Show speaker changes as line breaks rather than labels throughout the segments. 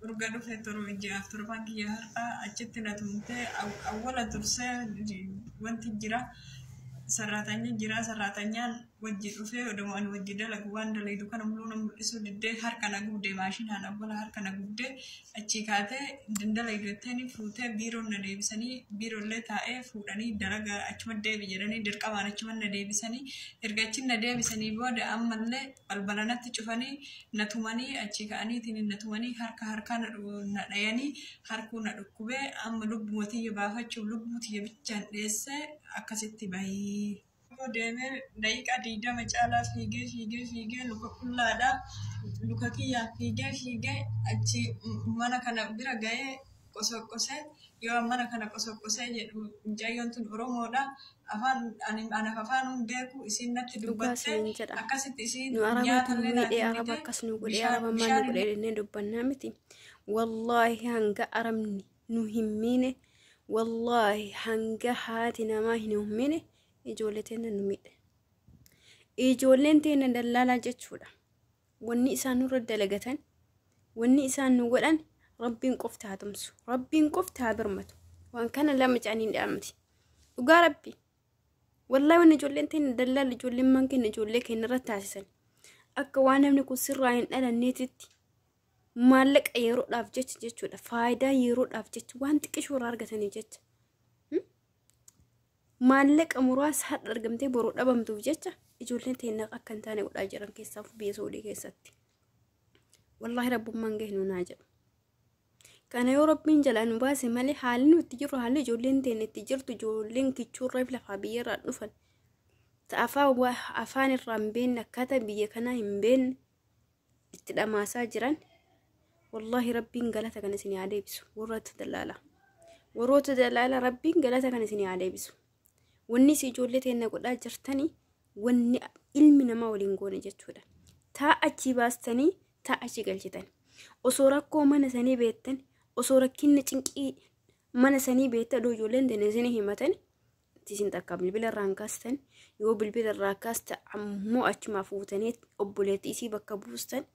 Urga dhufe torba ji'aaf torban kiyya har'aa achitti na tumtee awwala dursee wanti jira. Sarraatanya jira, sarraatanyaan wajji dhufee oduma ani wajji dalagu waan dalaydu kana muluu na mul'isuu diddee harka na gubde maashinaan awwala harka na gubde achii kaatee dalaydu jetteeni fuutee biiroon na deebisanii biiroollee taa'ee fuudhanii dalaga achuma deebi jedhanii dirqamaan achuma na deebisanii erga achi na deebisanii booda ammallee balbala natti cufanii na tumanii achii ka'aniitiin na tumanii harka harkaa na dhayanii harkuu na dhukkubee amma lubbuma tiyya baafachuuf lubbuu tiyya bichaan dheessee akkasitti bahii. Deemee daqiiqaa 20 caalaa fiigee fiigee fiigee luka qullaadha. Luka kiyyaan fiigee fiigee achi mana kana bira ga'ee qosoqqosee yoo mana kana qosoqqosee jedhu mucayyoon tun Oromoodha. Afaan ani anaaf afaan hin beeku isiin natti
Dhugaa
dubbattee
isiniin jedha.
akkasitti isiin
Nu arabatu nu
nyaatallee naa
miidhee araba
kennite
akkas nu godhee
bishaan
araba maal nu
bishaan
godhee jennee dubbannaa miti. Wallaahi hanga arabni nu hin miine, wallaahi hanga haati namaa hin miine ijoollee teenya nu miidhe. Ijoolleen teenya dallaalaa jechuudha. Wanni isaan nurra dalagatan, wanni isaan nu godhan Rabbiin qofti haa tumsu. Rabbiin qofti haa birmatu. Waan kana lama caaniin dhaamti. Dhugaa Rabbi. Wallaahi wanni ijoolleen teenya dallaala ijoolleen man keenya ijoollee keenya irra taasisan. Akka waan namni kun sirraa hin dhalanneetitti maallaqa yeroodhaaf jecha jechuudha. Faayidaa yeroodhaaf jecha waan xiqqishoo irraa argataniif jecha. Maallaqa muraasa har'a argamtee boruu dhabamtuuf jecha ijoolleen teenya akka hin taane godhaa jiran keessaaf biyya Saudii keessatti. Wallaahi rabbummaan gahe nuun haa jedhu. Kana yoo Rabbiin jalaa nu baase malee haalli nu itti jirru haalli ijoolleen teenya itti jirtu ijoolleen kichuurraa fi lafaa biyyarraa dhufan. Afaan irraa hin beekne akkaataa biyya kanaa hin beekne itti dhamaasaa jiran. Wallaahi Rabbiin galata kana isin haa deebisu warroota dallaalaa. Warroota dallaalaa Rabbiin galata kana isin haa deebisu. Wanni isin ijoollee teenya godhaa jirtanii wanni ilmi namaa waliin goone jechuudha. Taa achii baastanii taa achii galchitan. Osoo rakkoo mana sanii beektan, osoo rakkinni cinqii mana sanii beektan odoo ijoolleen teenya isin himatan isin takka bilbila irraa hin kaastan yoo bilbila irraa kaasta ammoo achumaa fuutanii obboleettii isii bakka buustan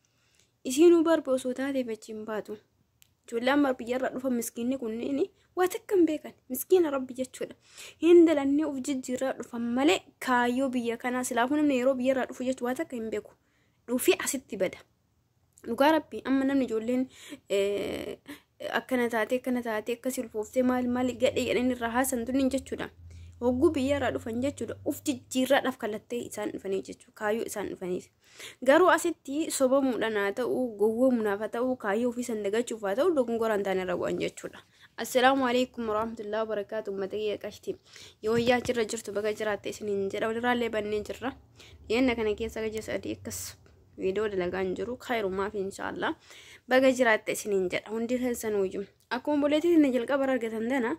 isiinuu barbe osoo taateef achi hin baatu. Ijoollee amma biyyarraa dhufan miskiinni kunneen waa takka hin beekan miskiina Rabbi jechuudha. Hin dalannee of jijjiirraa dhufan malee kaayyoo biyya kanaa silaafuu namni yeroo biyyarraa dhufu jechu waa takka hin beeku. Dhufee asitti bada. Dhugaa Rabbi amma namni ijoolleen akkana taatee akkana taatee akkasii ulfooftee maal maal gadhee jedhanii irraa haasan tunniin jechuudha. Hogguu biyyarraa dhufan jechuudha. Uf jijjiirraadhaaf kallattee isaan dhufanii jechuudha. Kaayyoo isaan dhufaniif. Garuu asitti sobamuudhaan haa ta'u, gowwoomuudhaaf haa ta'u, kaayyoo ofii san dagachuuf haa ta'u dogongora hin taane irra bu'an jechuudha. Assalaamu alaikum warahmatullahi wabarakaatu uummata kiyya qashti. Yoo yaa jirra jirtu baga jiraatte isiniin jedha walirraallee bannee jirra. Dhiyeenya kana keessa gaja sadii akkas viidiyoo dalagaa hin jiru khayrumaaf inshaallah. Baga jiraatte isiniin jedha hundi keessan wayyu. Akkuma obboleettii na jalqaba irra argatan tana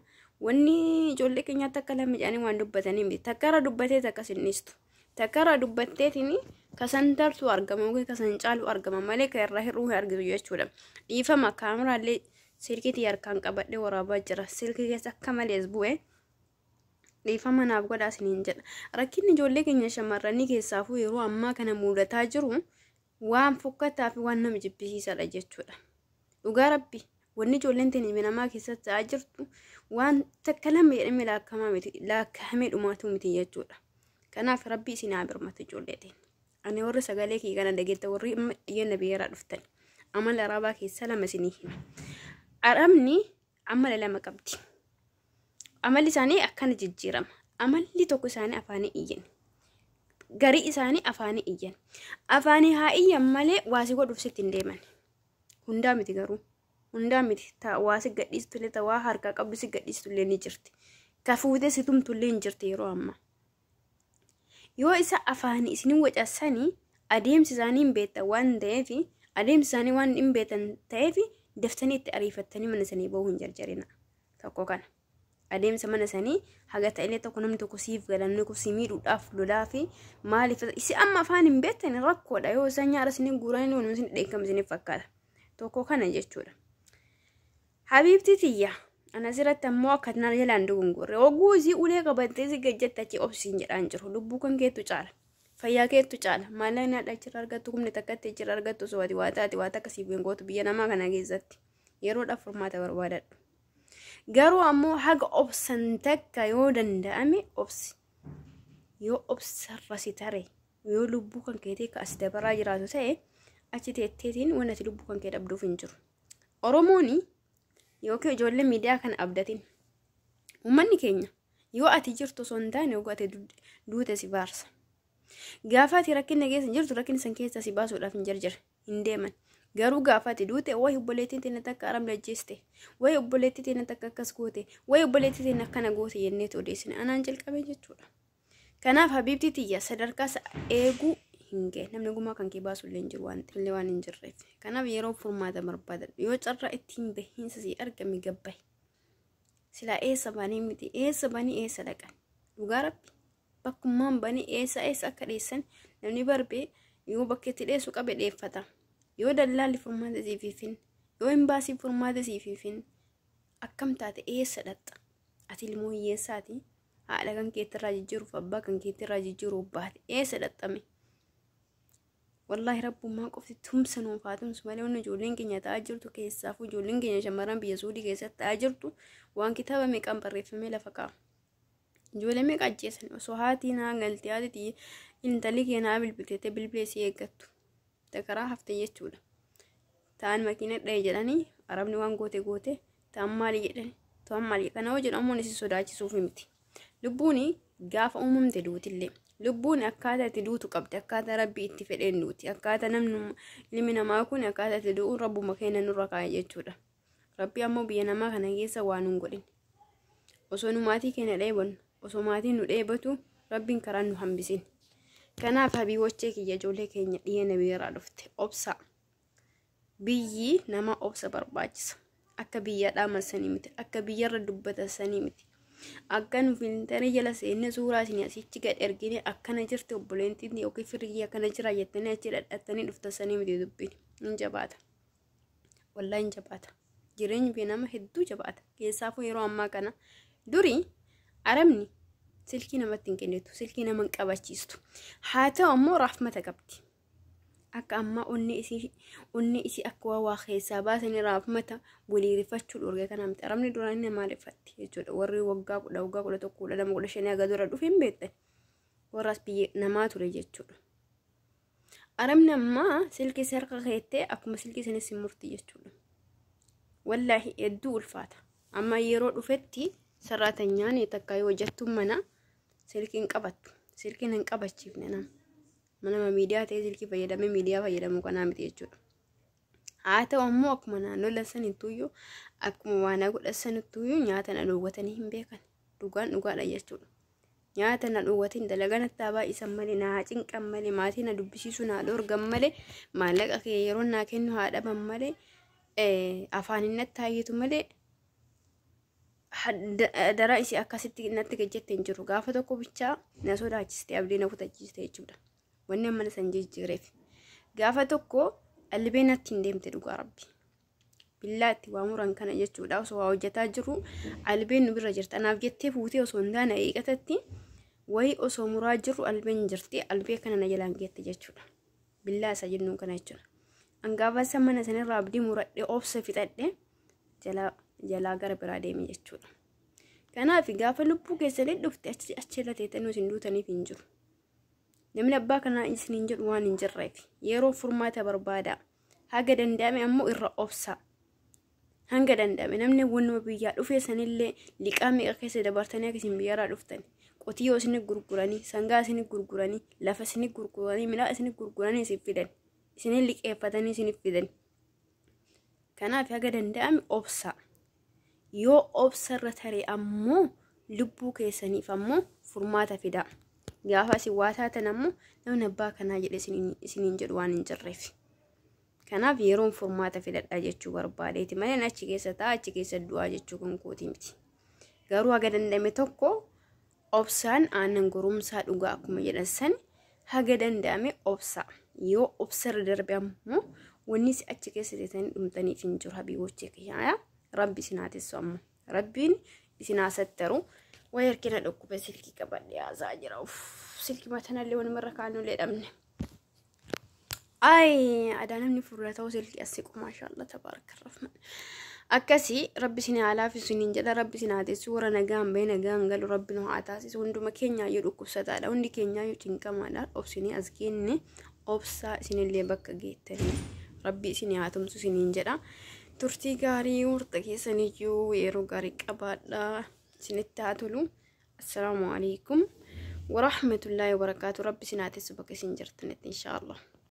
wanni ijoollee keenyaatti akka lama jedhanii waan dubbatanii miti. Takka irra dubbatee takka sinniistu. Takka irra dubbatteetiin kasan tartu argama yookiin kasan caalu argama malee kan irraa hir'uu hin argitu jechuudha. Dhiifama kaameraallee silkiitii harkaan qabadhee waraabaa jira. Silkii keessa akka malees bu'e. Dhiifama naaf godhaa isiniin jedha. Rakkinni ijoollee keenya shamarranii keessaafuu yeroo ammaa kana mudataa jiru waan fokkataa fi waan nama jibbisiisaadha jechuudha. Dhugaa Rabbi wanni ijoolleen teenya namaa keessatti ta'aa jirtu waan takka lama jedhamee laakkamaa miti laakkahamee dhumaatu miti jechuudha. Kanaaf Rabbi isin haa birmatu ijoollee teenya. Ani warri sagalee kiyya kana dhageetta warri amma dhiyeenna biyyarraa dhuftan amala arabaa keessaa lama isinii hima. Arabni amala lama qabdi. Amalli isaanii akkana jijjiirama. Amalli tokko isaanii afaanii iyyan. Garii isaanii afaanii iyyan. Afaanii haa iyyan malee waasii godhuuf sitti hin deeman. Hundaa miti garuu. Hundaa miti. Ta waa si gadhiistullee ta waa harkaa qabdu si gadhiistullee ni jirti. Ta fuutee si tumtullee hin jirti yeroo ammaa. Yoo isa afaanii isin wacassanii adeemsi isaanii hin beektan waan ta'eef adeemsi isaanii waan hin beektan ta'eef daftanii itti ariifattanii mana sanii bahuu hin jarjarina. Tokko kana. Adeemsa mana sanii haga ta'ellee tokko namni tokko siif gala namni tokko si miidhuudhaaf lolaa fi maaliif isi amma afaan hin beektan rakkoodha yoo isaan nyaara isin guuranii waan isin dheekkamu isiniif fakkaata. Tokko kana jechuudha. Habiibti tiyya ana asirratti ammoo akka na jalaan dogongorre oguu isii ulee qabattee si gajjatte achi obsiin jedhaan jiru lubbuu kan keettu caala. Fayyaa keettu caala. Maallaqni haadha achirra argattu humni takkatti achirra argattu osoo ati waa taate waa takka siif hin gootu biyya namaa kana keessatti. Yeroodhaaf furmaata barbaadadhu. Garuu ammoo haga obsan takka yoo danda'ame obsi. Yoo obsarra si tare, yoo lubbuu kan keetii ka as dabaraa jiraatu ta'e, achi teetteetiin waan ati lubbuu kan kee dhabduuf hin jiru. Oromoon yookiin ijoollee miidiyaa kana abdatin. Uummanni keenya yoo ati jirtu osoo hin taane yoo ati duute si baarsa. Gaafa ati rakkina keessa jirtu rakkina san keessa si baasuudhaaf hin jarjare, hin deeman. Garuu gaafa ati duute, wayi obboleettiin teenya takka aramni ajjeeste, wayi obboleettii teenya takka akkas goote, wayi obboleettii teenya akkana goote jenneetu odeessine, anaan jalqabee jechuudha. Kanaaf habiibtii tiyya, sadarkaa eeguu hin ga'e, namni gumaa kan kee baasu illee hin jiru waan illee waan hin jirreef. Kanaaf yeroo furmaata barbaadadhu. Yoo carraa ittiin bahiinsa si argame gabbahi. Silaa eessa banii miti, eessa banii eessa dhaqan? Dhugaa Rabbi, bakkummaan banii eessa eessa akka dheessan namni barbee yoo bakka itti dheessu qabe dheeffata. Yoo dallaalli furmaata siif hin, yoo hin baasiin furmaata siif hin, akkam taate, eessa dhaqxa? Ati ilmoo hiyyeessaati. Haadha kan keetirraa jijjiiruuf, abbaa kan keetirraa jijjiiruuf baate, eessa dhaqxame? Wallaahi rabbummaa qofti tumsa nuuf haa tumsu malee, wanni ijoolleen keenya ta'aa jirtu, keessaafuu ijoolleen keenya shamarran biyya Suudii keessatti ta'aa jirtu, waan kitaaba meeqaan barreeffamee lafa kaa'a. Ijoollee meeqa ajjeesan? Osoo haatii naa galtee, haati intalli kee naa bilbilteettee bilbilee si eeggattu. Takaraa hafte jechuudha. Ta'an makiina dha'e jedhanii, arabni waan goote goote, ta'an maali jedhani, ta'an maali kana hoo jedhamuun isin sodaachisuuf miti. Lubbuun gaafa uumamte duutillee. Lubbuun akkaataa itti duutu qabdi. Akkaataa Rabbi itti fedheen duuti. Akkaataa namni, ilmi namaa kun akkaataa itti du'u Rabbuma keenya nurra kaa'e jechuudha. Rabbi ammoo biyya namaa kana keessa waan nun godhin. Osoo nu maatii keenya dheebonnu, osoo maatiin nu dheebotu, Rabbiin karaa nu hambisin. Kanaaf habiibochee kiyya, ijoollee keenya dhiyeena biyyarraa dhufte, obsa. Biyyi nama obsa barbaachisa. Akka biyya dhaamasanii miti. Akka biyyarra dubbatasanii miti. Akka nu filtarii jala seenne suuraa isin asichi gad ergine, akkana jirti obboleettiin yookiin firri akkana jira jettanii achi dhadhattanii dhuftasanii miti dubbiin. Hin jabaata. Wallaahi hin jabaata. Jireenyi biyya nama hedduu jabaata. Keessaafuu yeroo ammaa kana. Durii arabni silkii namatti hin kennitu, silkii nama hin qabachiistu. Haa ta'u ammoo raafmata qabdi. Akka ammaa onnee isii akka waa waa keessaa baasanii raafmata walii rifachuu dhorge kana miti. Arabni duraanii nama rifatti jechuudha. Warri waggaa 10, waggaa 11, 12, 15 haga dura dhufe hin beektan. Warras biyya namaa ture jechuudha. Arabni ammaa silkii si harka keettee akkuma silkii sanis si murti jechuudha. Wallaahi hedduu ulfaata. Amma yeroo dhufetti sarraatanyaan takka yoo hojjettu mana silkiin qabattu. Silkiin hin qabachiifne nama. Nama miidiyaa ta'ee silkii fayyadamee miidiyaa fayyadamu kanaa miti jechuudha. Haa ta'u ammoo akkuma naannoo lasanittuyyuu, akkuma waan godhasanittuyyuu, nyaata na dhoowwatanii hin beekan. Dhugaan dhugaadha jechuudha. Nyaata na dhoowwatin, dalagaa natti haa baay'isan malee, naa cinqan malee, maatii na dubbisiisuu naa dhoorgan malee, maallaqa kee yeroo naa kennu haa dhaban malee, afaan hin natti haayyitu malee, daraa isii akkasitti natti gajjatte hin jiru. Gaafa tokko bichaa na sodaachiste, abdii na kutachiiste jechuudha. Wanni amma san jijjiireef. Gaafa tokko albee natti hin deemte, dhugaa Rabbi. Billaa itti waa muran kana jechuudha. Osoo waa hojjetaa jiru albeen nu bira jirti. Anaaf jettee fuutee osoo hin taane eegatatti wayii osoo muraa jirru albeen jirti. Albee kana na jalaan geette jechuudha. Billaa isa jennuun kana jechuudha. Angaafa isa mana sanirraa abdii muradhee, obsa fixadhee jalaa jalaa gara biraa deeme jechuudha. Kanaaf gaafa lubbuu keessanii dhufte achi achirra teettanii isin duutaniif hin jiru. Namni abbaa kanaa isiniin jedhu waan hin jirreef yeroo furmaata barbaada. Haga danda'ame ammoo irra obsa. Hanga danda'ame namni wannuma biyyaa dhufee sanillee liqaa meeqa keessa dabartanii akka isin biyyarraa dhuftan. Qotiyyoo isin gurguranii, sangaa isin gurguranii, lafa isin gurguranii, midhaan isin gurguranii isin fidan. Isin liqeeffatanii isin fidan. Kanaaf haga danda'ame obsa. Yoo obsarra tare ammoo lubbuu keessaniif ammoo furmaata fida. Gaafa isin waa taatan ammoo namni abbaa kanaa jedhe isiniin jedhu waan hin jirreef. Kanaaf yeroon furmaata fidadhaa jechuu barbaadeeti malee achi keessa ta'a, achi keessa du'aa jechuu kan kooti miti. Garuu haga danda'ame tokko obsaan aannan goromsaa dhugaa akkuma jedhan san, haga danda'ame obsa. Yoo obsarra darbe ammoo wanni si achi keessa teessanii dhumtaniif hin jiru, habiibochee kiyyaa. Rabbi isin haa tissu ammoo. Rabbiin isin haa sattaru. Wayi harkina dhukkube, silkii qabadhee haasaa jira. Uff, silkii matanallee wanumarra kaanullee dhabne. Ay, adaa namni fuula ta'u silkii as siqu, maashaallah tabaaraka rahman. Akkasii rabbi isin haa laafisu isiniin jedha, rabbi isin haa teessu, warra nagaan bahee nagaan galu rabbi nu haa taasisu. Hunduma keenyaayyuu dhukkubsataadha, hundi keenyaayyuu cinqamaadha. Obsinii as geenne, obsaa isinillee bakka geettanii rabbi isin haa tumsu isiniin jedha. Turtii gaarii murta keessaniyyuu yeroo gaarii qabaadha, isinitti haa tolu. Assalaamu alaikum warahmatullaahi wabarakaatu. Rabbi isin haa teessu bakka isin jirtanitti inshaallah.